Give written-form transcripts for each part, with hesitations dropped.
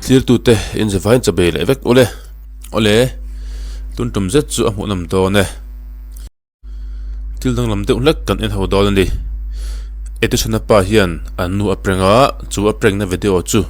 Thlirtute in zavain chaw bei leh vek ule. Awle, tun tum zet chu a hmuhnawm dawn e. Thil danglam deuh hlek kan en ho dawn a ni. Edison-a pa hian an nu a prank a, chu a prank na video chu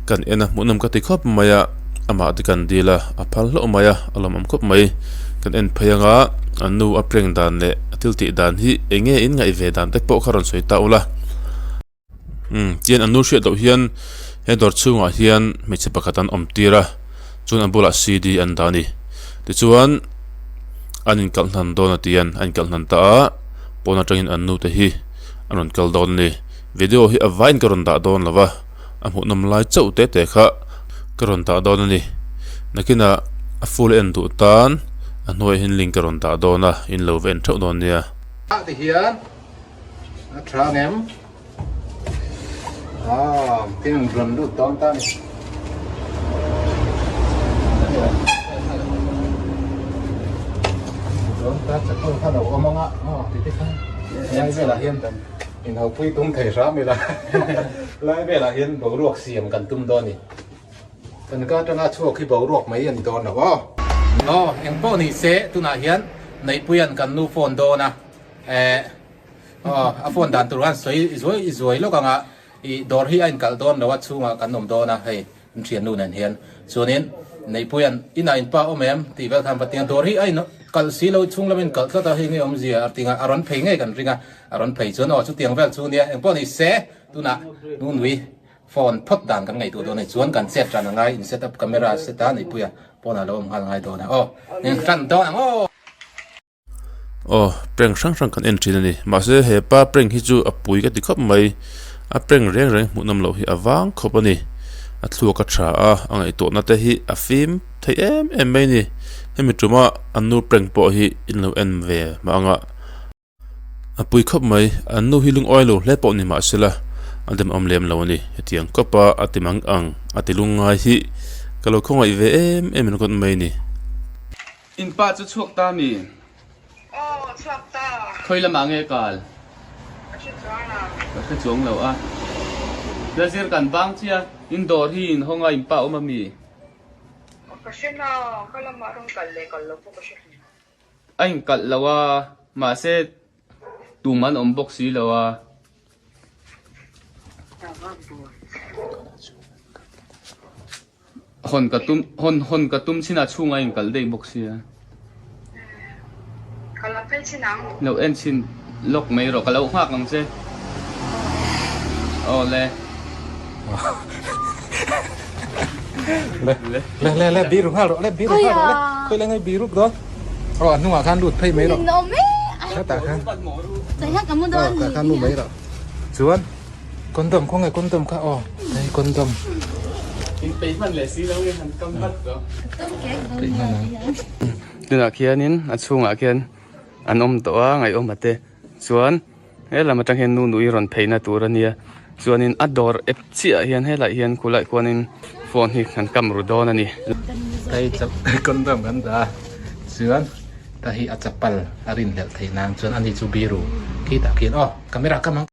kan en a hmuhnawm ka ti khawp mai a, amah te kan dil a, a phal hlauh mai a, a lawmawm khawp mai. Kan en phei anga an nu a prank dan leh a thil tih dan hi eng nge in ngaih ve dan te pawh kha rawn sawi ta ula. Umm tian an nu hriat loh hian he dawr chhungah hian hmeichhe pakhat an awm tir a chuan a bulah cd an dah a ni tichuan an inkalh hnan dawn a tian a inkalh hnan ta a pawn atangin an nu te hi an rawn kal dawn a ni video hi a vaiin ka rawn dah dawn lo va a hmuhnawm lai chauh te te kha ka rawn dah dawn a ni nakinah a full en duh tan a hnuaiah hian link ka rawn dah dawn a in lo va en theuh dawn nia. A tha ang em? Aw, tin an rawn lut dawn ta a ni. Dawn ta chakawr kha lo awm ang a, aw ti te khan lai velah hian kan inhopui tum thei hram ila lai velah hian boruak siam kan tum dawn a ni. Kan ka atanga chhuak hi boruak mai a ni dawn lo aw. Aw, engpawh ni se tunah hian Neihpuia'n kan nu phone dawn a, eh. Aw, a phone dan tur khan sawi zuai zuai lawk ang a, ih dawr hi a inkalh dawn lo a, chhungah kan awm dawn a, hei an thiannu nen hian. Chuanin Neihpuia'n inah in pa awm em tih vel khan va ti a, dawr hi a inkalh si lo, chhung lam a inkalh tlat a, hei nge awmzia a ti ang a, a rawn phei ngei kan ring a, a rawn phei chuan aw chutiang vel chu nia, engpawh ni se tunah Nunui phone phawt dan kan ngaihtuah dawn a ni, chuan kan chet ran a ngai, in set up camera set a Neihpuia pawnah lo awm nghal ngai dawn a, aw ran dawn ang aw. Aw prank hrang hrang kan en thin a ni mahse he pa prank hi chu a pui ka ti khawp mai a prank reng reng hmuh nawm loh hi a vang khawp a ni a thluak a tha a a ngaihtuahna te hi a fim thei em em mai a ni hemi tuma an nu prank pawh hi in lo en ve mah ang a a pui khawp mai an nu hi lungawi lo hle pawh ni mahsela a demawm lem lo a ni hetiang kawpa a ti mang ang a ti lungngai hi ka lo khawngaih ve em em ringawt mai a ni. In pa chu chhuak ta mi? Aw, chhuak ta. Khawi lamah nge kal? Ka hre chuang lo. Ka hre chuang lo a. Lazir kan vang chiah. In dawr hi in hawng a, in pa awm a mi? Aw, ka hre lo. Ka lamah rawn kal leh kal lo pawh ka hre hlei. A inkalh lo a, mahse tum an awm bawk si lo a. Hawn ka tum hawn hawn ka tum chin a chhungah in kal daih bawk sia. Ka lo phei chin ang. Lo en chin lawk mai rawh ka lo nghak ang che. Aw le. Le le le le biru nghal rawh le biru nghal rawh le khawi le ngai biruk dawn. Aw a hnungah khan lut phei mai rawh. Hetah khan. Aw tah khan lut mai rawh. Chuan. Condom khaw nge condom kha aw hei condom. In peih hman leh si lo nge han kam vat tawh. Peih hman ang. Tunah khianin a chhungah khian an awm tawh a ngaihawm a te chuan helam atang hian nu nui rawn pheina tur a nia chuanin a dawr ep chiah ah hian helaiah hian khulaiah khuanin phone hi kan kam ru dawn a ni. Hei condom kan dah a chuan ta hi a chapal a rinhlelh theih nan chuan ani chu biru khitah khian aw camera kam ang.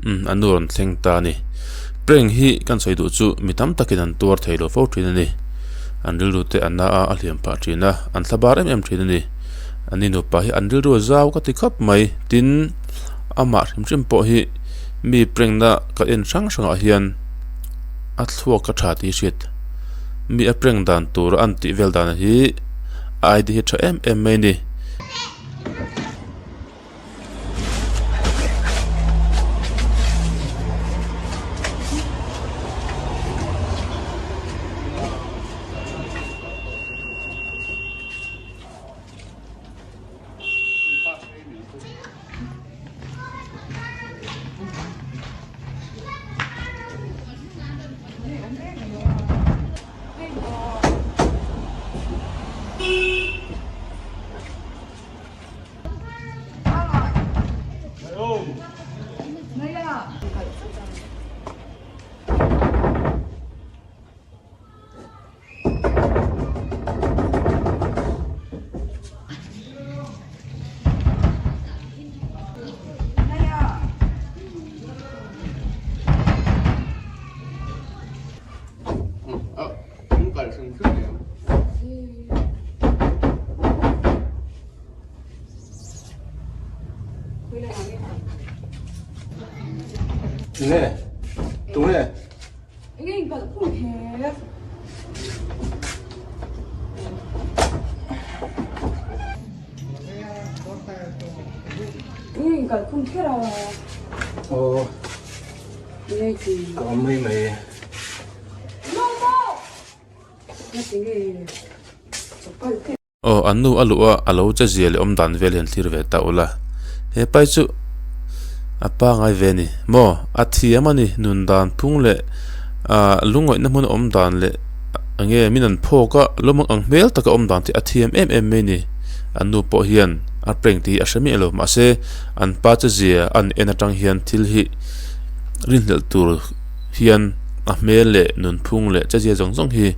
Umm an nu rawn thleng ta a ni. Prank hi kan sawi duh chu mi tam takin an tuar thei lo fo thin a ni. An rilru te an na a, a hliam phah thin a, an thla bar em em thin a ni. An ni nupa hi an rilru a zau ka ti khawp mai. Tin, amah hrim hrim pawh hi mi prank na ka en hrang hrangah hian a thluak a tha tih hriat. Mi a prank dan tur a an tih vel dan hi a idea hi tha em em mai a ni. Tunge? Tunge? Enge in kalh khum kher? Enge in kalh khum kher a? Aw. Enge ti? Ka awm mai mai. Enge chawpal te. Aw, an nu a luh a, a lo che zia leh awm dan vel hian thlir ve ta ula. He pai chu a pangai ve a ni maw? A thiam a ni, nun dan phung leh ah lungawihna hmun a awm dan leh eng nge min an phawk a, lawm ang hmel taka awm dan te a thiam em em mai a ni. An nu pawh hian a prank tih hi a hre miah lo, mahse an pa che zia an en atang hian thil hi rinhlelh tur hian a hmel leh nunphung leh che zia zawng zawng hi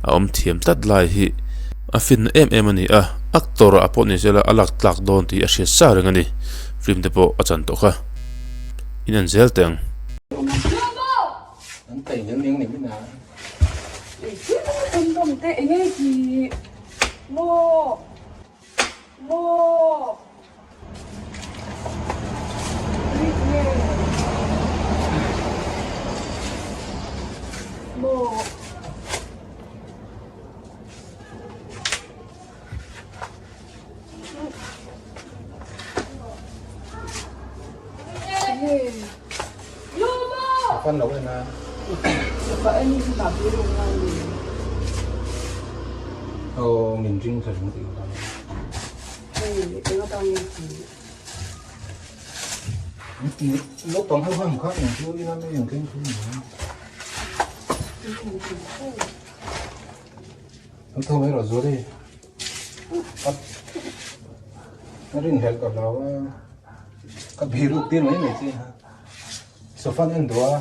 a awm thiam tlat lai hi. A finna em em a ni a, actor ah pawh ni sela a lak tlak dawn tih a hriat sa reng a ni. Film te pawh a chan tawh kha. In en zel teh ang. An tai nel neng nem ina. Condom te enge ti maw maw. Fan lo en a. Aw min ring tha ring tih ka. Naupang ho ham kha eng chu ina mai ang keng thung ni. An tho mai rawh zuali. A rin helh ka hlau a. Ka biruk tir mai mai che. Sofa an en duh a.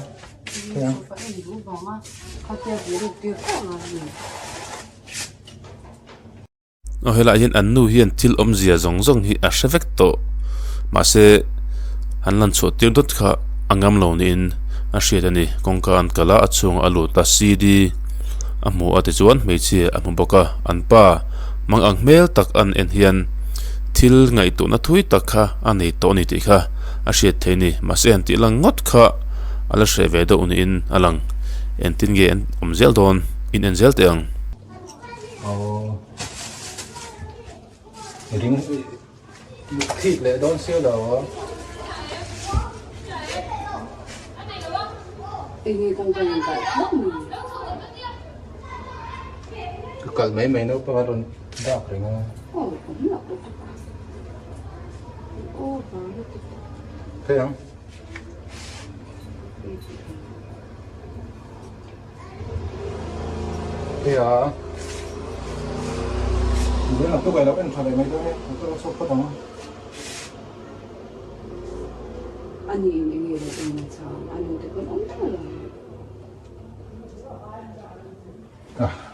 Sofa en duh vanga khatia biruk tir tawh ngai. Aw helaiah hian an nu hian thil awmzia zawng zawng hi a hre vek tawh mahse an lan chhuah tir dawt kha a ngam lo niin a hriat a ni kawngka an kal a a chhungah a lut a cd a hmu a tichuan hmeichhia a hmu bawk a an pa mang ang hmel tak an en hian thil ngaihtuahna thui tak kha a nei tawh a ni tih kha a hriat theih a ni mahse han tih lang ngawt kha a la hreh ve deuh niin a lang engtin nge an awm zel dawn in en zel teh ang. Aw ring thik leh dawn sia lo a. Enge kawngka in kalh thlap mai. Ka kalh mai mai naupang a rawn dak reng a. Aw awm loh lutuk a. Over lutuk. Thei ang. Hei a Eng a tuk lo en tha leh mai dawn e, a tuk a chhuak phawt ang a. A ni in enge lo en a chang, a nu te pawn awm reng lo.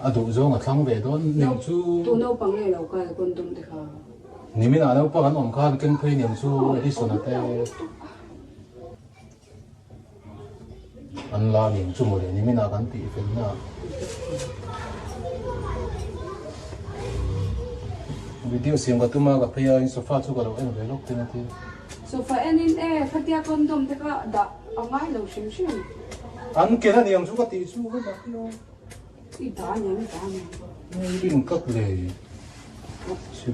A duh zawng a thlang ve dawn ning chu. Tu naupang nge lo kal condom te kha. Nimin ah naupang an awm khan keng phei ning chu Edison a te. An la ning chu mawle nimin ah kan tih fel na. Video siam ka tum a ka phei a in sofa chu ka lo en ve lawk ten a ti. Sofa en in e khatia condom te kha dah a ngai lo hrim hrim. An ken a niang chu ka tih chu ka dah hian. I dah aniang i dah aniang. Rin kak le.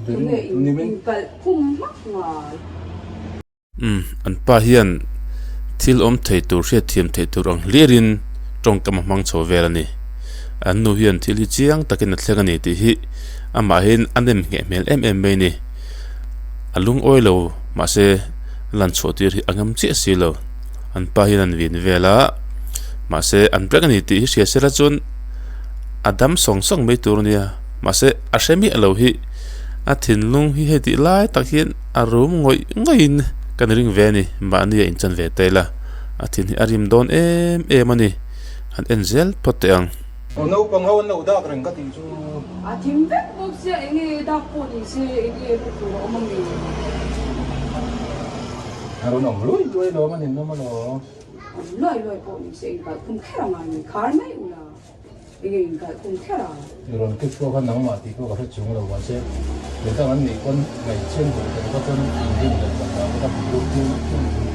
Tunge in kalh khum hmak ngai. Umm, an pa hian thil awm thei tur hriatthiam theih tur ang hlirin tawngkam a hmang chho vel a ni. An nu hian thil hi chiang takin a thleng a ni tih hi amahin a nem ngheh hmel em em mai a ni. A lungawi lo mahse a lan chhuah tir hi a ngam chiah si lo. An pa hian an vin vel a, mahse an prank a ni tih hi hria sela chuan a dam sawng sawng mai tur a nia. Mahse a hre miah lo hi a thinlung hi hei tih lai tak hian A rum ngawih ngawih in kan ring ve a ni, mahni a inchan ve ta ila, a thin hi a rim dawn em em a ni, han en zel phawt teh ang. Aw naupang ho an lo dak reng ka tih chu. A thim vek bawk sia enge dak pawh ni se enge ruk tur a awm a mi. A rawn awm luai luai lawm a ninawm alawm. Awm luai luai pawh ni se inkalh khum kher a ngai ni, khar mai ula. Enge inkalh khum kher a? I rawn kut pawh kha nangmah tih pawh ka hre chung lo mahse midang an nih pawn ngaihchhian duh tel kha chuan inrin leh tak ah ka ti lut tir tir tir.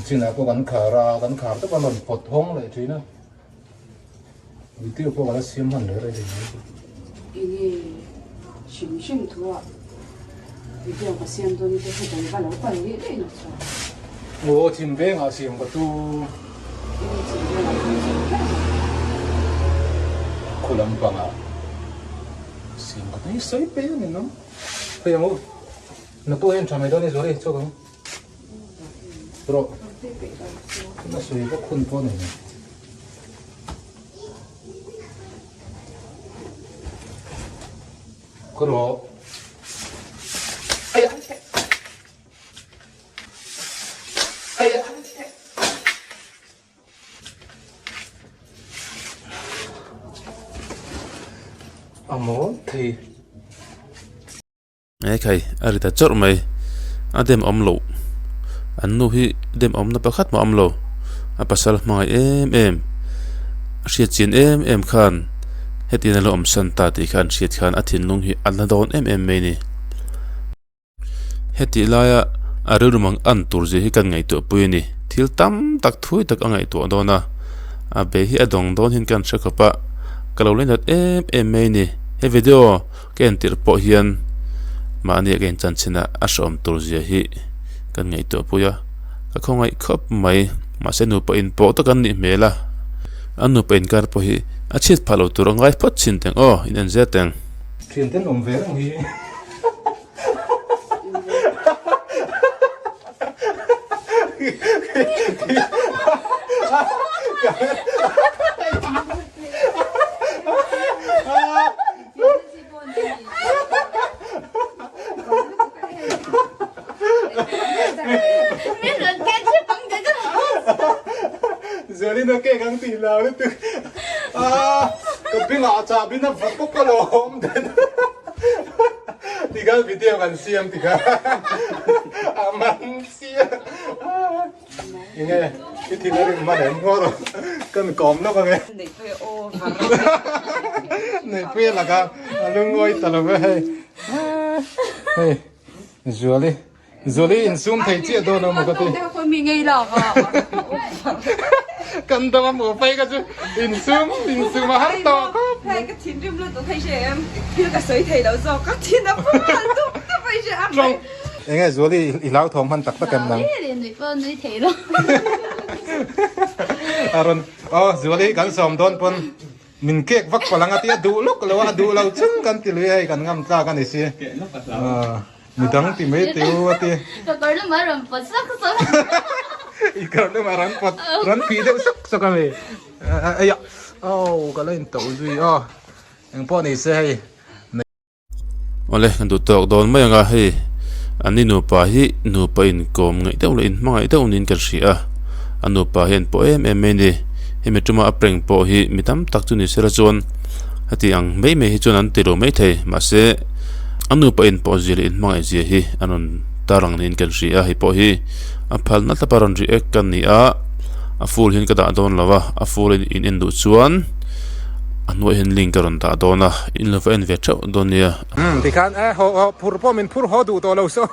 Chinah pawh kan khar a, kan khar tawp a rawn pawt hawng leh thin a. Video pawh ka la siam hman reh reh thei mai. Enge hrim hrim thu ah video ka siam dawn te kha kan va lo kal rih daih lo chuan. Aw chhim veng ah siam ka tu. Enge chhim veng ah chuan siam kher lo. Khu lampang ah siam ka tu hi sawi pei a ni no. Hei ang u. Naktuk hian tha mai dawn e Zuali chhuak ang. Rawh. Na sawi vak hun pawh nei lo. Ka rawh. Aya. Aya. A mawl thei. He khai a ri ta chawrh mai, a dem awm loh, an nu hi dem awmna pakhat mah a awm lo, a pasal hmangaih em em, a hriat chian em em khan hetiang a lo awm san ta tih kha an hriat khan a thinlung hi a la dawn em em mai a ni. Hetih laia a rilru mang an tur zia hi kan ngaihtuah pui a ni, thil tam tak thui tak a ngaihtuah dawn a, a be hi a dawng dawn hian kan hre khawp a, ka lo lei nat em em mai a ni, he video Ka entir pawh hian mahni ka inchan chhin a, a hreawm tur zia hi kan ngaihtuah pui a, ka khawngaih khawp mai. Mahse nupa inpawh tak an nih hmel a, an nupa inkar pawh hi a chhiat phah lo tur a ngai phawt chhin teng aw, in en zel teng. Thian ten awm ve reng hi. Zelina cake ang tih lau lutuk ah ka bengah chah bin a va pawp alawm den tikhan video kan siam tikhan a man sia. Enge i thin a rim hman em ngawt a kan kawm lawk ange. Neihpuia aw var. Neihpuia laka a lungawi ta lo ve hei. Hei Zuali Zuali insum thei chiah dawn a maw ka ti. Mi ngei lak a. Kan dam a hmuh phei ka chu insum insum a har tawh khawp. Hei ka thinrim lutuk hei hre em thil ka sawi thei lo zawk ka thin a pum hal dup dup hei hre a. Enge Zuali i hlauthawm hman tak tak em nang? Hlauh nuih pawh nui thei lo. A rawn aw Zuali kan sawm dawn pawn min kek vak palh ang a tia duh lawk lo a, a duh lo chung kan ti lui hei kan ngam tlak a ni si. Midang ti mai teh u a ti. Ka kawr lamah rawn pawt sawk sawk. I kawr lamah rawn pawt rawn phih deuh sawk sawk a mi. Eiah aw ka la intauh zui aw engpawh ni se hei. Awle kan duh tawk dawn mai ang a, hei an ni nupa hi nupa inkawm ngaih deuh leh inhmangaih deuh niin kan hria a, a nupa hian pawh em em mai a ni, hemi tuma a prank pawh hi mi tam tak chu ni sela chuan heti ang mai mai hi chuan an ti lo mai thei mahse a nupa inpawh zia leh inhmangaih zia hi an rawn tarlang niin kan hria a, hei pawh hi a phalna thlapa rawn react ka ni a, a full hian ka dah dawn lo a, a full in in en duh chuan a hnuaiah hian link ka rawn dah dawn a. In lo va en ve theuh dawn nia. Umm tikhan eh haw haw phur pawh min phur haw duh tawh lo saw.